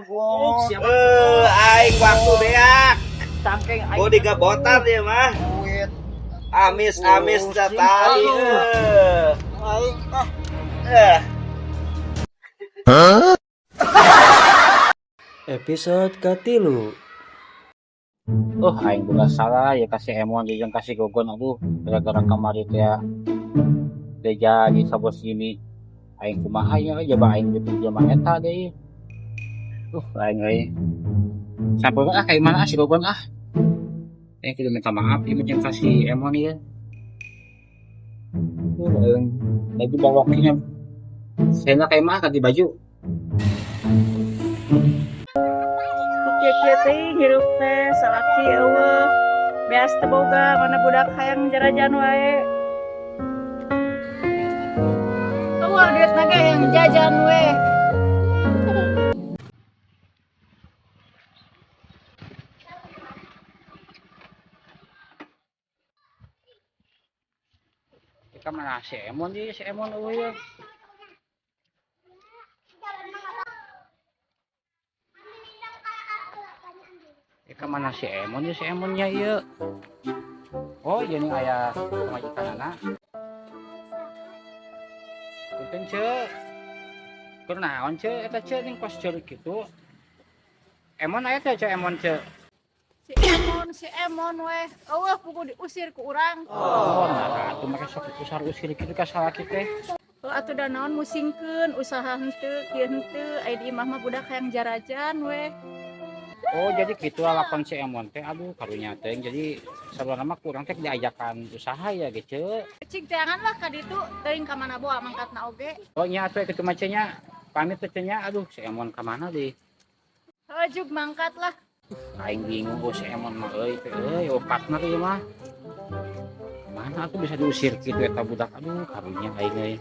Oh, Siapa? Eh, aing waktu beak. Tangkeng aing. Oh, digabotan ya mah. Duit. Amis amis Pusing. dah tali. Aduh. Eh. Aing ah. Eh. Episode katilu. Oh, aing boga salah ya ka si Emon jeung ka si Gogon, aduh, gara-gara kamari teh ya. Teu jadi ka bos gini. Aing kumaha nya coba aing gitu jelema eta deui. Aing euy. Sampai ah kayak mana ah si Gogon ah. Aing kudu minta maaf ieu jeung ka si Emon ieu. Aing lagi bawakinya. Saya kayak mah ganti baju. Kieu-kieu teh hirup teh salaki euweuh. Beas teu boga, mana budak hayang jarajan wae. Euweuh duitna ge hayang jajan we. Ka mana si Emon ieu, si Emon euweuh ieu. Ka mana si Emon ieu, si Emonnya ieu. Oh, ieu nih aya pamajikanana. Punten, Ceu. Keur naon, Ceu, eta Ceu ning kos ceurik kitu? Emon aya teh, Ceu, Emon, Ceu? Si Emon, si Emon we. Euweuh puguh diusir ku urang. Oh, nah atuh make sok usar-usir kitu ka salaki teh. Heuh atuh da naon musingkeun usaha henteu kieu henteu aya di imah mah budak hayang jarajan we. Oh, jadi kitu lalakon si Emon teh, aduh karunya teh. Jadi sabenerna mah ku urang teh diajakan usaha ya gitu. Cing teangan lah ka ditu teuing ka mana boa mangkatna oge. Oh nya atuh kitu mah Ceu nya. Pamit teh Ceu nya. Aduh si Emon ka mana deui? Heuh jug mangkat lah. Aing bingung oh si Emon mah euy teh euy, oh partner ieu mah. Mana aku bisa diusir kitu eta budak, aduh karunya aing euy.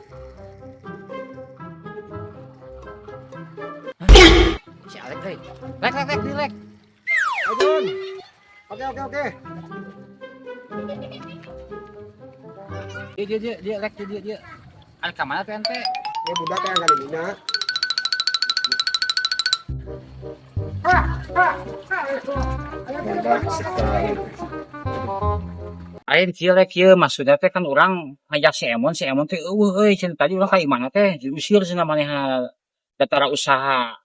Si Alek euy. Lek lek lek lek. Ayo, Jon. Oke oke oke. Dia dia dia dia lek dia dia dia. Alek ka mana tuh ente? Ya budak yang kali Mina. Budak sekali. Aing kieu lek kieu maksudnya teh kan urang ngajak si Emon teh euweuh euy cenah tadi urang ka imahna teh diusir cenah manehna datara usaha.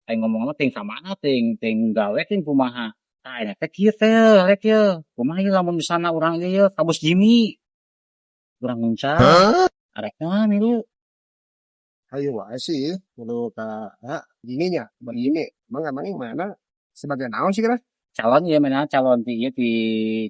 Aing ngomong mah teuing ka mana teuing teuing gawe teuing kumaha. Tah ayeuna teh kieu teh lek ieu. Kumaha ieu lamun misalna urang ieu ka bos Jimmy. Urang nguncar. Arek mah milu. Ayo wae sih, kudu ka ha, gini nya, begini. Emang emang yang mana? Sebagai naon sih kira? Calon ieu mana calon ti ieu ti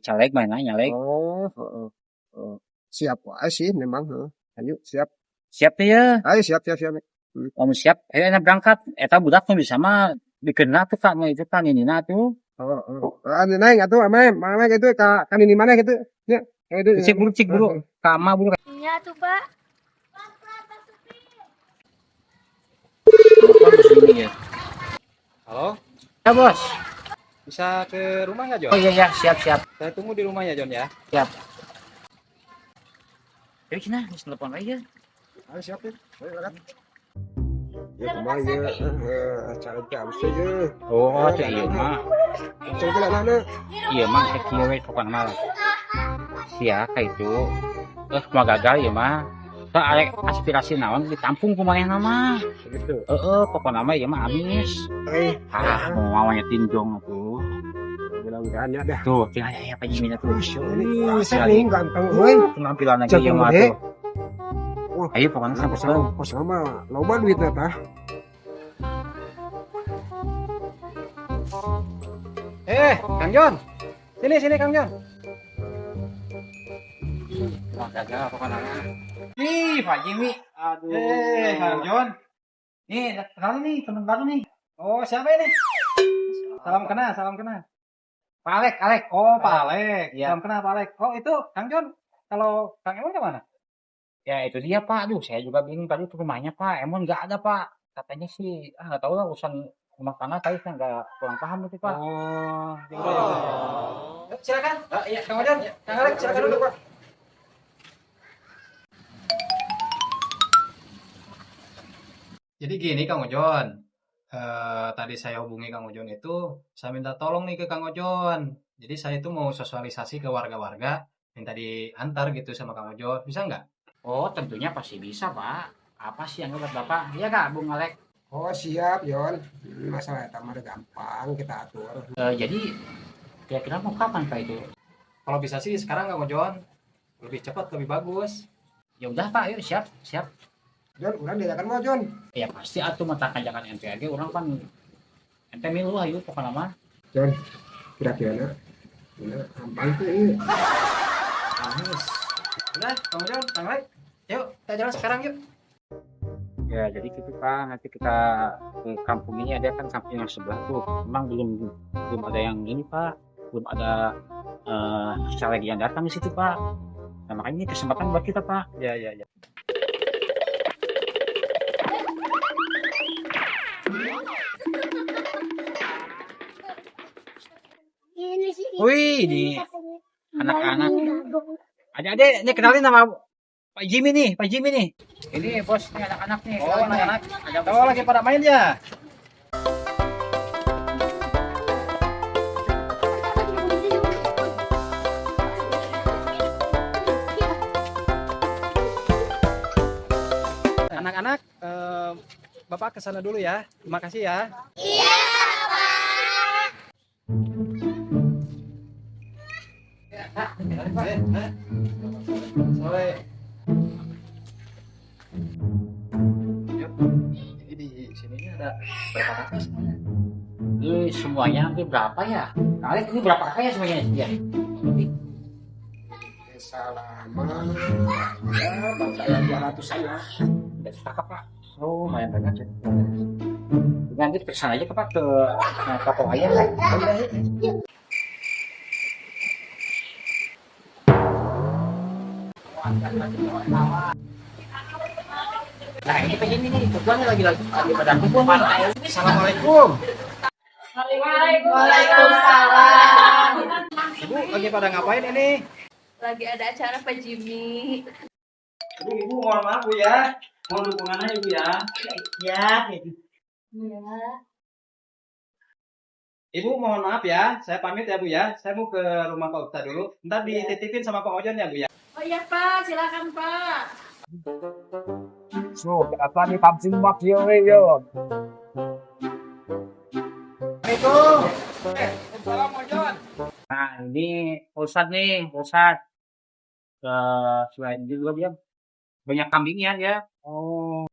caleg mana nyaleg. Oh, heeh. Heeh. Siap wae sih memang, heeh. Ayo siap. Siap teh ya. Ayo siap siap siap. Lamun siap, ayo enak berangkat. Eta budak nu bisa mah dikeuna tuh kan itu kan ini tuh. Oh, oh. Anu naik atuh ame, mana gitu ka kan ini mana gitu. Ya, itu. Cik buru cik buru. Ka ama buru. Nya tuh, Pak. Telepon bos Jimmy ya. Halo, Ya bos. bisa ke rumah nggak John? Oh iya ya, siap siap. Saya tunggu di rumahnya John ya. Siap. Ayo cenah, geus telepon aja. Ayo siap ya. Ayo berangkat. Ya kumaha ieu, heeh, caleg teh abis teh ye. Oh, teh ieu mah. Caleg teh mana? Ieu mah teh kieu we pokona mah. Sia ka itu. Eh, kumaha gagal ieu mah. Tah arek aspirasi naon ditampung ku manehna mah. Gitu. Heeh, pokona mah ieu mah amis. Eh, Ah, mau mawanya tinjong atuh. mudah-mudahan ya dah. Tuh, tinggal aya Pak Jimmy tuh. Ini nih ganteng euy. Penampilan lagi ieu mah Cek tuh. Wah. Ayo pokoknya sampai Kosong, kosong mah loba duitna tah. Kang John. Sini sini Kang John. Wah, gagal pokoknya. Nih, Pak Jimmy. Aduh. Kang John. Nih, kenal nih, teman baru nih. Oh, siapa ini? Salam kenal, salam kenal. Pak Alek, Alek. Oh, Pak Alek. Iya. Salam kenal Pak Alek. Oh, itu Kang John. Kalau Kang Emon kemana? Ya, itu dia, Pak. Aduh, saya juga bingung tadi ke rumahnya, Pak. Emon nggak ada, Pak. Katanya sih, ah nggak tahu lah urusan rumah tangga tadi saya nggak kurang paham itu, Pak. Oh, ya udah, ya udah. Silakan. Ah, iya, Kang Ojan, Kang Alek, silakan duduk, Pak. Jadi gini Kang Ojon, Tadi saya hubungi Kang Ojon itu, saya minta tolong nih ke Kang Ojon. Jadi saya itu mau sosialisasi ke warga-warga, minta diantar gitu sama Kang Ojon. Bisa nggak? Oh, tentunya pasti bisa, Pak. Apa sih yang buat Bapak? Iya kak, Bung Alek? Oh siap Jon. Masalah eta mah gampang kita atur. Jadi kira-kira mau kapan Pak itu? Kalau bisa sih sekarang Kang Ojon. Lebih cepat lebih bagus. Ya udah Pak, yuk siap, siap. Jon, urang diajakan mau Jon. Ya pasti atuh mata kajakan ente aja urang kan ente milu ayo pokoknya mah. Jon, kira-kira ini gampang tuh ini. Amis. Udah, Kang Ojon, Kang Alek. Yuk, kita jalan sekarang yuk. Ya, jadi gitu Pak, nanti kita ke kampung ini ada kan kampung yang sebelah tuh. Memang belum belum ada yang ini Pak, belum ada caleg yang datang di situ Pak. Nah, makanya ini kesempatan buat kita Pak. Ya, ya, ya. Wih, ini anak-anak. Adik-adik, ini kenalin sama Pak Jimmy nih, Pak Jimmy nih. Ini bos, ini anak-anak nih. Oh, anak-anak. Ada Oh, lagi pada main ya? Anak-anak, Bapak ke sana dulu ya. Terima kasih ya. Iya, Pak. Sore. Yuk, jadi di sini ada berapa kakak semuanya? Ini semuanya hampir berapa ya? Kali ini berapa kakak ya semuanya? Ya. Desa lama ya bangsa yang 200-an lah. Udah kakak Pak. Oh, lumayan banyak ya. Nanti ke sana aja ke Pak, ke toko ayam. Nah, ini pengen ini kebetulan lagi pada kumpul nih. Assalamualaikum. Waalaikumsalam. Ibu lagi pada ngapain ini? Lagi ada acara Pak Jimmy. Ibu, ibu mohon maaf Bu ya. Mohon dukungannya Ibu ya. Ya. Iya. Ibu mohon maaf ya, saya pamit ya Bu ya. Saya mau ke rumah Pak Ustadz dulu. Ntar dititipin sama Pak Ojon ya Bu ya. Oh iya Pak, silakan Pak. So, apa nih pamsim mak yo yo. Assalamualaikum. Salam Ojon. Nah, ini Ustadz nih, Ustadz. Selain juga dia banyak kambingnya ya. Oh.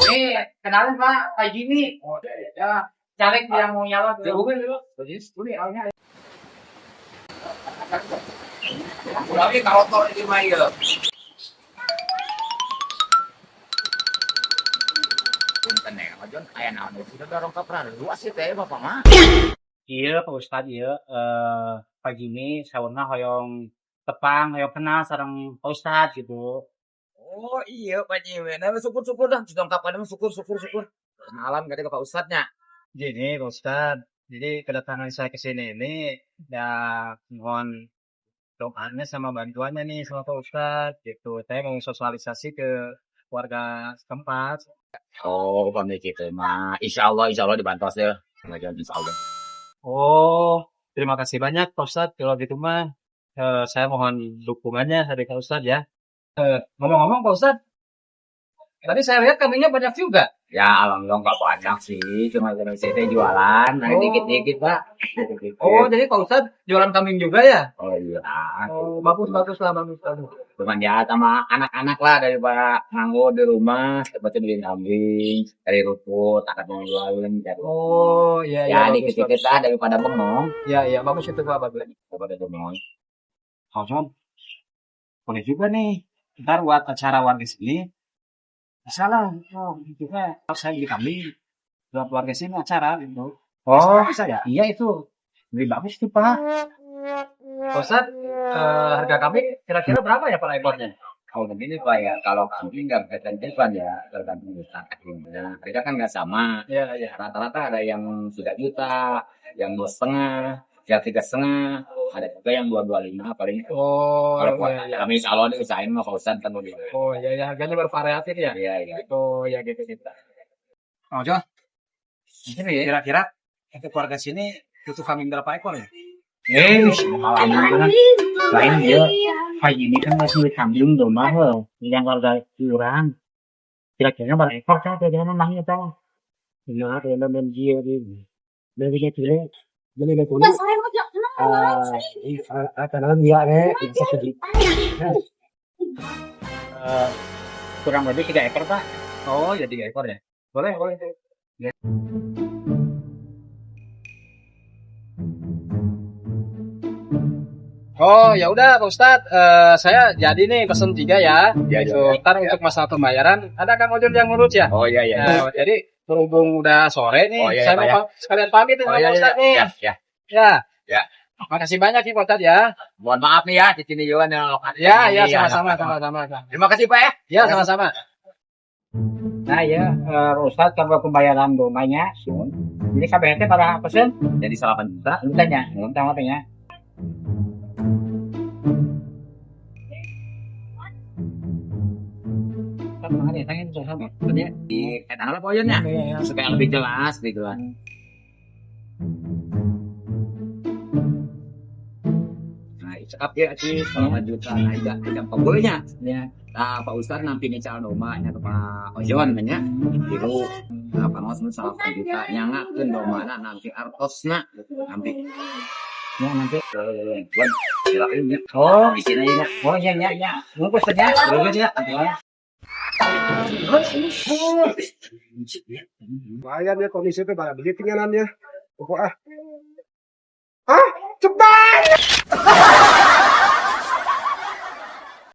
Nih, kenalin Pak, Pak Jimmy. Oh, Ya, caleg yang mau nyalon. Lagi karotor ini mah ya. Punten ya, Ojon aya naon sudah dorong ka luas sih teh Bapak mah. Iya, Pak Ustadz, iya. Pak Jimmy, saurna hoyong tepang, hoyong kenal sareng Pak Ustadz gitu. Oh iya Pak Jimmy, nah syukur-syukur dah, sudah kapan syukur syukur syukur. Kenalan gak ke Pak Ustadznya. Gini Pak Ustadz, jadi kedatangan saya ke sini ini ya mohon doanya sama bantuannya nih sama Pak Ustadz gitu. Saya mau sosialisasi ke warga setempat. Oh, pamit gitu mah. Insya Allah dibantu ya. Insya Allah. Oh, terima kasih banyak Pak Ustadz. Kalau gitu mah saya mohon dukungannya dari Pak Ustadz ya. Ngomong-ngomong Pak Ustadz, tadi saya lihat kambingnya banyak juga. Ya, alhamdulillah nggak banyak sih, cuma saya jualan, nah, Oh. dikit-dikit Pak. Dikit-dikit. Oh, jadi Pak Ustadz jualan kambing juga ya? Oh iya. Oh, bagus bagus lah, bagus bagus. Cuman ya sama anak-anak lah daripada nganggur di rumah, seperti beli kambing, cari rumput, akan mau jualin, cari. Oh, iya Ya, iya, bagus dikit-dikit bagus. lah daripada bengong, Iya iya, bagus itu Pak, bagus. daripada bengong. Ojon, boleh juga nih. Ntar buat acara warga sini, bisa lah. Oh, juga saya beli kambing buat warga sini acara gitu. Oh, Bisa ya? iya itu. Lebih bagus tuh, Pak. Pak Ustadz, harga kambing kira-kira berapa ya Pak ekornya? Kalau begini Pak ya, kalau kambing nggak bertentuan ya, tergantung besar kambingnya. Harga kan nggak sama. Iya iya. Rata-rata ada yang 3 juta, yang 2,5, Ya 3,5, ada juga yang 2,25 paling. Oh, Kalau buat iya, iya. kami insya Allah diusahain mah Pak Ustadz kan lebih. Oh iya ya, harganya bervariatif ya. Iya iya. Oh ya gitu gitu. Oh, Jo, kira-kira untuk keluarga sini butuh kambing berapa ekor ya? Eh, alhamdulillah. Lain dia, kayak ini kan masih beli kambing domba loh. Yang keluarga kurang. Kira-kira berapa ekor cah kira-kira memangnya cah. Nah, kira ben dia dia. Ben dia kira. Jadi ada kulit. Ah, karena dia nih bisa sedih. Eh, kurang lebih 3 ekor, Pak. Oh, ya 3 ekor ya. Boleh, boleh. Oh ya udah Pak Ustadz, saya jadi nih pesen 3 ya. Iya, Gitu. iya. Ntar untuk masalah pembayaran ada Kang Ojol yang ngurus ya. Oh iya iya. Nah, jadi berhubung udah sore nih, Oh, iya, saya iya, mau Pak, ya. sekalian pamit nih Oh sama iya Pak iya. Ustadz nih. Ya, ya. Ya. Ya. Makasih banyak nih Pak Ustadz ya. Mohon maaf nih ya di sini juga nih lokasi. Ya, ya Ini, sama-sama, sama-sama. Terima kasih Pak ya. Ya, sama-sama. Nah ya, Pak Ustadz kalau pembayaran dombanya, ini KBRT pada pesen, Jadi 8 juta. lu tanya, belum tahu apa ya. Kan makanya tanya itu sama. Di apa poinnya? Supaya lebih jelas gitu kan. Nah, cakap ya sih, 8 juta nah, tidak tidak pembolnya. Ya. Nah, Pak Ustadz nanti nih calon domba nya ke Pak Ojon nya. Tilu apa mau 8 juta nyangakeun dombana nanti artosna nanti Ya nanti. Wan, silakan ya. Oh, Di sini ya. oh ya ya ya. Mau pesennya? Terus ya. Lumayan ya komisi itu pada beli tinggalannya. Pokok ah. Ah, cepat.